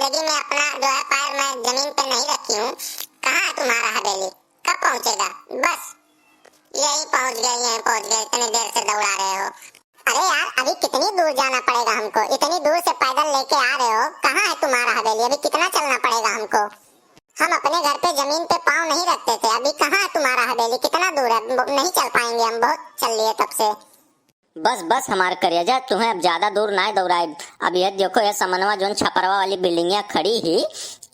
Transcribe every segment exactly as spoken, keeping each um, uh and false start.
जिंदगी में अपना जो है पैर मैं जमीन पे नहीं रखी हूँ। कहाँ है तुम्हारा हवेली, कब पहुँचेगा? बस यहीं पहुँच गए, यहीं पहुँच गए, इतनी देर से दौड़ा रहे हो। अरे यार, अभी कितनी दूर जाना पड़ेगा हमको, इतनी दूर से पैदल लेके आ रहे हो, कहाँ है तुम्हारा हवेली, अभी कितना चलना पड़ेगा हमको? हम अपने घर पे जमीन पे पाँव नहीं रखते थे, अभी कहाँ है तुम्हारा हवेली, कितना दूर है, ब-, नहीं चल पाएंगे हम, बहुत चल लिए तब से। बस बस हमार करेजा, तुहें अब ज्यादा दूर नाय दौड़ाइब। अब यह देखो, यह समनवा जौन छपरवा वाली बिल्डिंगिया खड़ी ही,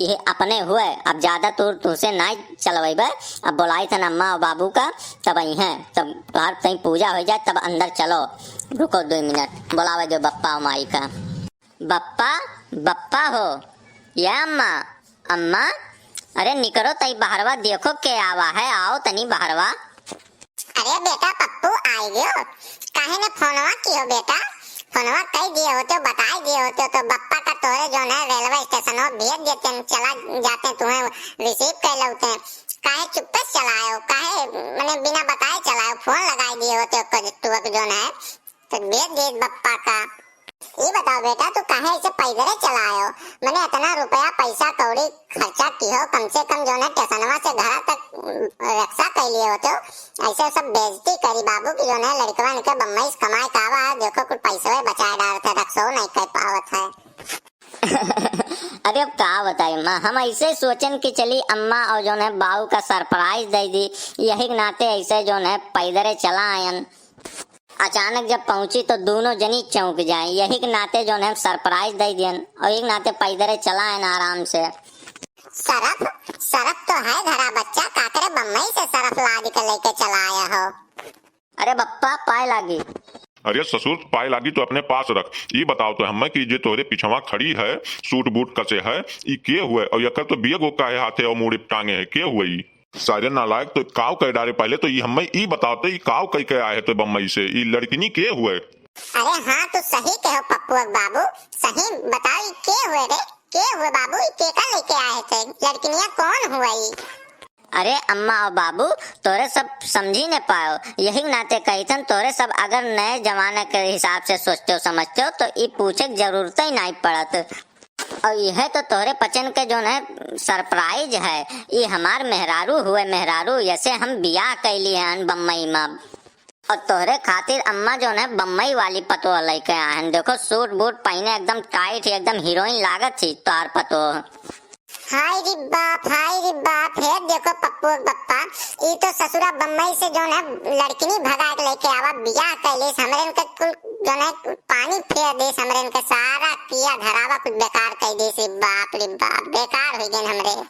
यह अपने हुए, अब ज्यादा दूर तुहसे नाय चलवैबे। अब बोलाई थन अम्मा और बाबू का, तब अइहें, तब तोहार तई पूजा हो जाए, तब अंदर चलो। रुको दो मिनट, बोलावे दो बप्पा और माई का। बप्पा, बप्पा हो, या अम्मा, अम्मा, अरे निकरो तई बहरवा, देखो के आवा है, आओ तनी बहरवा। अरे बेटा पप्पू, आइ गयो, काहे ने फोनवा कियो बेटा? फोनवा कई दिए होते, बताई दिए होते तो बप्पा का तोरे जौन है रेलवे स्टेशन भेज देते, हम चला जाते, तुम्हें रिसीव कर लेते। काहे चुप्पे से चलायो, काहे मने बिना बताए चलायो? फोन लगाई दिए होते ओकर, तू अक जौन है तो भेज दे बप्पा का। ई बताओ बेटा, तू काहे ऐसे पैदरे चला आयो? मने इतना रुपया पैसा कौड़ी खर्चा किहो, कम से कम जौन है स्टेशनवा से घरा तक रिक्शा कइ लिए होते हो। ऐसे सब बेइज्जती करी बाबू की जौन है लड़कवा इनके बम्बई से कमाए का आवा है, देखो कुल पैसवे बचाए डालते, रक्सो नहीं कर पावत है। अरे अब का बताई माँ, हम ऐसे सोचन कि चली अम्मा और जौन है बाऊ का सरप्राइज दे दी, यही के नाते ऐसे जौन है पैदरे चला आयन। अचानक जब पहुंची तो दोनों जनी चौंक जाए, यही के नाते जौन है हम सरप्राइज दे दियन और एक नाते पैदरे चला आयन आराम से। सरफ, सरफ तो है घरा बच्चा, काकरे बम्बई से सरफ लाद के लेके चला आया हो। अरे बप्पा, पाए लागी। अरे ससुर, पाए लागी तो अपने पास रख। ई बताओ तो हमें कि जे तोहरे पिछवा खड़ी है, सूट बूट कसे है, ई के हुए? और एकर तो बियगो काहे हाथे और मूड़ी पे टांगे है, के हुए ई? सारे नालायक, तो काव कह डारे? पहले तो ई हमें ई बताओ तो ई काव कह के आए है तो बम्बई से, ई लड़किनी के हुए? अरे हाँ, तू सही कहो पप्पुआ बाबू, सही बताओ ई के हुए रे, के हुए बाबू, ई केका लेके आए थे, लड़किनिया कौन हुए ई? अरे अम्मा और बाबू, तोरे सब समझी न पाओ, यही नाते कहिथन तोरे सब अगर नए जमाने के हिसाब से सोचते हो समझते हो तो ई पूछे के जरूरत ही नहीं पड़त। और यह तो तोहरे पचन के जौन है सरप्राइज है, ई हमार मेहरारू हुए मेहरारू, यसे हम बियाह कैली हन बम्बई में। और तोहरे खातिर अम्मा जौन है बम्बई वाली पतोह लेके आए हैं। देखो सूट बूट पहने एकदम टाइट ही, एकदम हीरोइन लागत थी तोहार पतोह। हाय रे बाप, हाय रे बाप, हे देखो पप्पू बप्पा, ई तो ससुरा बम्बई से जौन है लड़किनी भगा के लेके आवा, बियाह कैलिस, हमरेन के कुल जौन है पानी फेर दिस, हमरेन के सारा किया धरावा कुल बेकार कर दिस। बाप रे बाप, बेकार हो गए हमरे।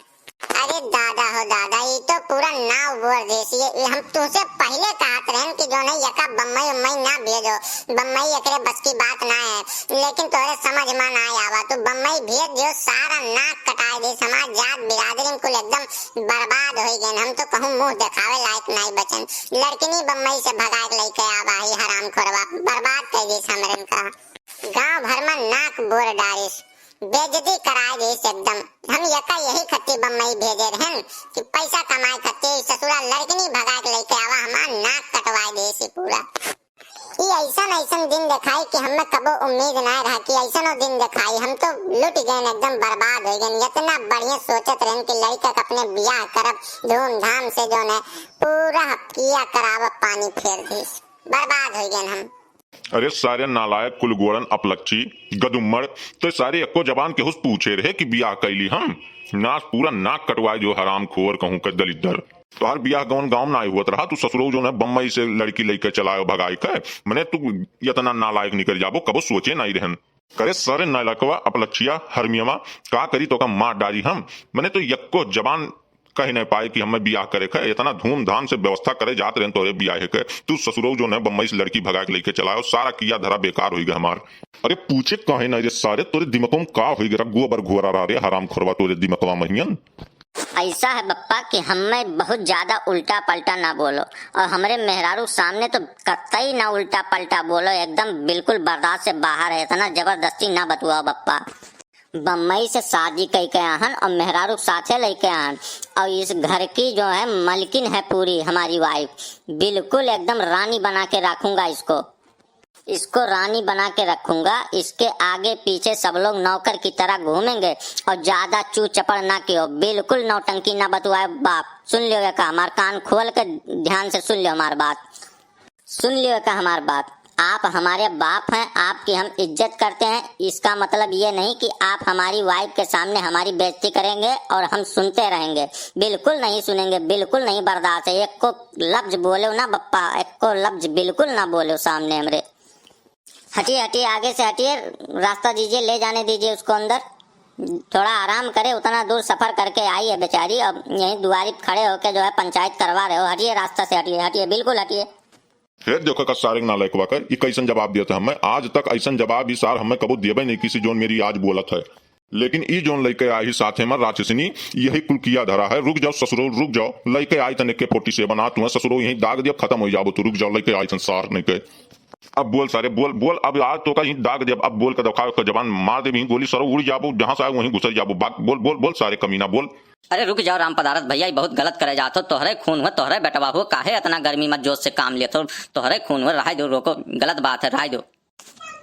अरे दादा हो दादा, ई तो पूरा नाव बोर देसी है। ई हम तुमसे पहले कहत रहन कि जौन है यका बम्बई उम्बई ना भेजो, बम्बई एकरे बस की बात ना है, लेकिन तोरे समझ में ना आवा। तू बम्बई भेज दियो, सारा नाक कटाए दे, समाज जात बिरादरी कुल एकदम बर्बाद हो गए। हम तो कहूँ मुंह दिखावे लायक नहीं बचन। लड़किनी बम्बई से भगा के लेके आवा ही हराम खोरवा, बर्बाद कर दे हमरन का। गांव भर में नाक बोर डारिस, बेइज्जती कराए देस एकदम। हम यका यही खत्ती बम्बई भेजे रहन कि पैसा कमाए खत्ती ससुरा लड़किनी भगा के लेके आवा, हमार नाक कटवाए देस पूरा। ई ऐसन ऐसन दिन देखाई कि हमें कबो उम्मीद ना रहा कि ऐसनो दिन देखाई। हम तो लुट गए, एकदम बर्बाद हो गए। इतना बढ़िया सोचत रहन कि लड़का के अपने बियाह करब धूमधाम से, जौन है पूरा किया करावब पानी फेर देस, बर्बाद हो गए हम। अरे सारे नालायक, कुलगोड़न, अपलक्षी, गदुम्मड़, तो सारे एको जबान केहू से पूछे रहे कि बियाह कैली हम? नास पूरा नाक कटवाए जो हराम खोर कहूँ के दलिद्दर। तोहार बियाह गवन गाँव में नाई हुअत रहा, तू ससुरो जौन है बम्बई से लड़की लेके चलायो भगाई के, मने तू इतना नालायक निकल जाबो, कबो सोचे नाई रहन। करे सारे नालायकवा, अपलक्षिया, हरमियवा, का करी तो का मार डारी हम, मने तो यक्को जबान कह नहीं पाए कि हमें बियाह करे के, इतना धूमधाम से व्यवस्था करे जात रहे तोरे बियाह के, तू ससुरो जौन है बम्बई से लड़की भगा के लेके चलायो, सारा किया धरा बेकार होई गए हमार। अरे पूछे काहे ना रे सारे, तोरे दिमागों में का होई गए, गोबर घोरा रहा रे हराम खोरवा तोरे दिमागवा महियन। ऐसा है बप्पा कि हमें बहुत ज्यादा उल्टा पलटा ना बोलो, और हमरे मेहरारू सामने तो कतई ना उल्टा पलटा बोलो, एकदम बिल्कुल बर्दाश्त से बाहर है, इतना जबरदस्ती ना बतुआओ बप्पा। बम्बई से शादी कई के आहन और मेहरारू के साथे लेके आहन, और इस घर की जो है मलकिन है पूरी हमारी वाइफ, बिल्कुल एकदम रानी बना के रखूंगा इसको। इसको रानी बना के रखूंगा, इसके आगे पीछे सब लोग नौकर की तरह घूमेंगे। और ज्यादा चू चपड़ ना कियो, बिल्कुल नौटंकी ना बतुआए बाप। सुन लियो एका हमार कान खोल के ध्यान से सुन लियो हमार बात। सुन लियो एका हमार बात, आप हमारे बाप हैं, आपकी हम इज्जत करते हैं। इसका मतलब ये नहीं कि आप हमारी वाइफ के सामने हमारी बेइज्जती करेंगे और हम सुनते रहेंगे। बिल्कुल नहीं सुनेंगे, बिल्कुल नहीं बर्दाश्त है। एक को लफ्ज बोलो ना बप्पा, एक को लफ्ज बिल्कुल ना बोलो सामने हमरे। हटिए, हटिए, आगे से हटिए, रास्ता दीजिए, ले जाने दीजिए उसको अंदर। थोड़ा आराम करे, उतना दूर सफर करके आई है बेचारी, अब यहीं दुआरी पे खड़े होके जो है पंचायत करवा रहे हो। हटिए, रास्ता से हटिए, हटिए, बिल्कुल हटिए। हे देखो का सारे नालायकवा का, ई कैसन जवाब दिया था हमें। आज तक ऐसन जवाब ई सार हमें कबो देबे नहीं किसी, जोन मेरी आज बोलत है। लेकिन ई जोन लइके आई साथे में राक्षसिनी, यही कुल किया धरा है। रुक जाओ ससुरो, रुक जाओ, लइके आई तन AK forty seven, आ तुम्हें ससुरो यहीं दाग दिया, खत्म हो जाबो तू। रुक जाओ, लइके आई तन सार नहीं के। अब बोल सारे, बोल, बोल, अब आज तो का यहीं दाग दिया, अब बोल के दिखाओ, एक जबान मार दे, यहीं गोली सरो उड़ जाबो, जहाँ से आए वहीं घुसर जाबो। बात बोल, बोल, बोल सारे कमीना, बोल। अरे रुक जाओ राम पदारथ भैया, ई बहुत गलत करे जात हो। तोहरे खून हुए, तोहरे बेटवा हो, काहे इतना गर्मी में जोश से काम लेत हो? तोहरे खून हुए, रहाई दो, रोको, गलत बात है, रहाई दो।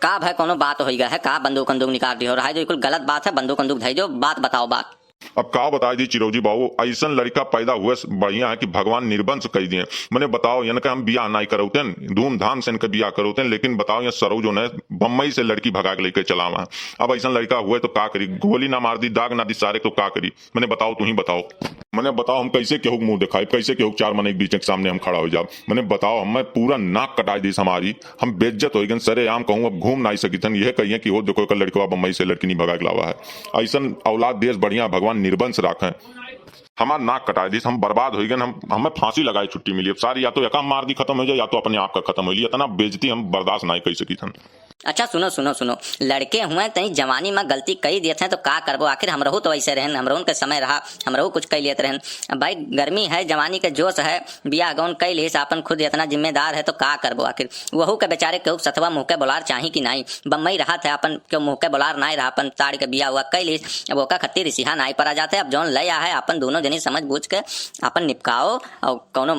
का भाई कोनो बात होई गया है का? बंदूक बंदूक निकाल दियो, रहाई दो, ई कुल गलत बात है, बंदूक बंदूक धई दो, बात बताओ बात। अब का बताई दी चिरौजी बाबू, ऐसन लड़का पैदा हुए से बढ़िया है कि भगवान निर्वंश कई दिए। मने बताओ, इनके हम बियाह नाई करौतेन, धूमधाम से इनके बियाह करौतेन, लेकिन बताओ, ये सरऊ जो है बम्बई से लड़की भगा के लेके चला हुआ है। अब ऐसन लड़का हुए तो का करी, गोली ना मार दी, दाग ना दी सारे, तो का करी? मने बताओ, तू ही बताओ। मने बताओ, हम कैसे केहू के मुंह दिखाई, कैसे केहू के चार मनई के बीच के सामने हम खड़ा हो जाब? मने बताओ, हमें पूरा नाक कटाई दीस हमारी, हम बेइज्जत हो गए, सरेआम कहूँ, अब घूम नाई सकित हन। यह कहिए कि वो देखो, एक लड़कवा बम्बई से लड़की नहीं भगा के लावा है। ऐसन औलाद देश बढ़िया, भगवान निर्वंश राखे। हमार नाक कटाई दीस, हम बर्बाद हो गए, हम, हमें फांसी लगाई छुट्टी मिली। अब सारी या तो यका मार दी खत्म हो जाए, या तो अपने आप का खत्म हो ली। इतना बेइज्जती हम बर्दाश्त नाई कर सकित हन। अच्छा सुनो, सुनो, सुनो, लड़के हुए तनी जवानी में गलती कई देत हैं तो का करबो, आखिर हमरहू तो ऐसे रहन, हमरहून के समय रहा, हमरहू कुछ कई लेत रहन। अब भाई गर्मी है, जवानी के जोश है, बियाह गौन कई लिहिस, आपन खुद इतना जिम्मेदार है तो का करबो आखिर। वहू के बेचारे केहू के सथवा मुँह के बोलार चाही कि नाई, बम्बई रहत है, आपन केहू मुँह के बोलार नाई रहा, आपन ताड़ के बियाह हुआ कई लिहिस, अब ओका खत्ती रिसिहा नाई परा जाते। अब जौन लया है आपन दोनों जनी समझ बूझ के आपन निपकाओ और कौनो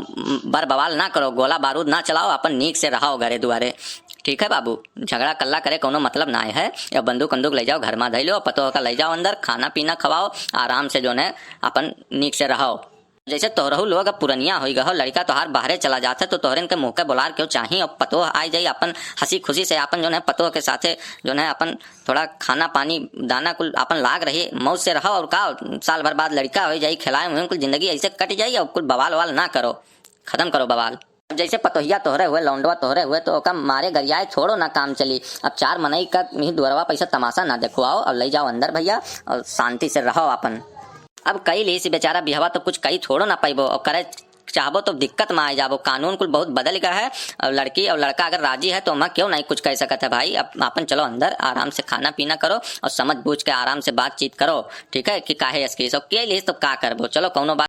बर बवाल ना करो, गोला बारूद ना चलाओ, आपन नीक से रहो घरे दुआरे। ठीक है बाबू, झगड़ा कल्ला करे कौनो मतलब ना है। अब बंदूक उंदूक ले जाओ, घर में धई लो, पतोह का ले जाओ अंदर, खाना पीना खवाओ, आराम से जो है अपन नीक से रहो। जैसे तोहरहू लोग अब पुरनिया होई गहो, लड़का तोहार बाहरे चला जात है, तो तोहरेन के मुँह के बोलार केहू चाही। अब पतोह आई जाई, अपन हंसी खुशी से अपन जो है पतोह के साथे जो है अपन थोड़ा खाना पानी दाना कुल अपन लाग रही, मौज से रहो। और का, साल भर बाद लड़का हो जाई, खिलाए हुए कुल जिंदगी ऐसे कट जाई। और कुल बवाल ववाल ना करो, खत्म करो बवाल। अब जैसे पतोहिया तोहरे हुए, लौंडवा तोहरे हुए, तो ओका मारे गरियाए थोड़ो ना काम चली। अब चार मनई का ही दुअरवा पैसा तमाशा ना देखवाओ और ले जाओ अंदर भैया और शांति से रहो अपन। अब कई लीस बेचारा बिहवा तो कुछ कई थोड़ो ना पाइबो और करे चाहबो तो दिक्कत में आ जाबो। कानून कुल बहुत बदल गया है और लड़की और लड़का अगर राजी है तो ओमा क्यों नहीं कुछ कह सकत है भाई। अब अपन चलो अंदर आराम से खाना पीना करो और समझ बूझ के आराम से बातचीत करो, ठीक है, कि काहे असकी सब के लीस तो का करबो। चलो कौनो बात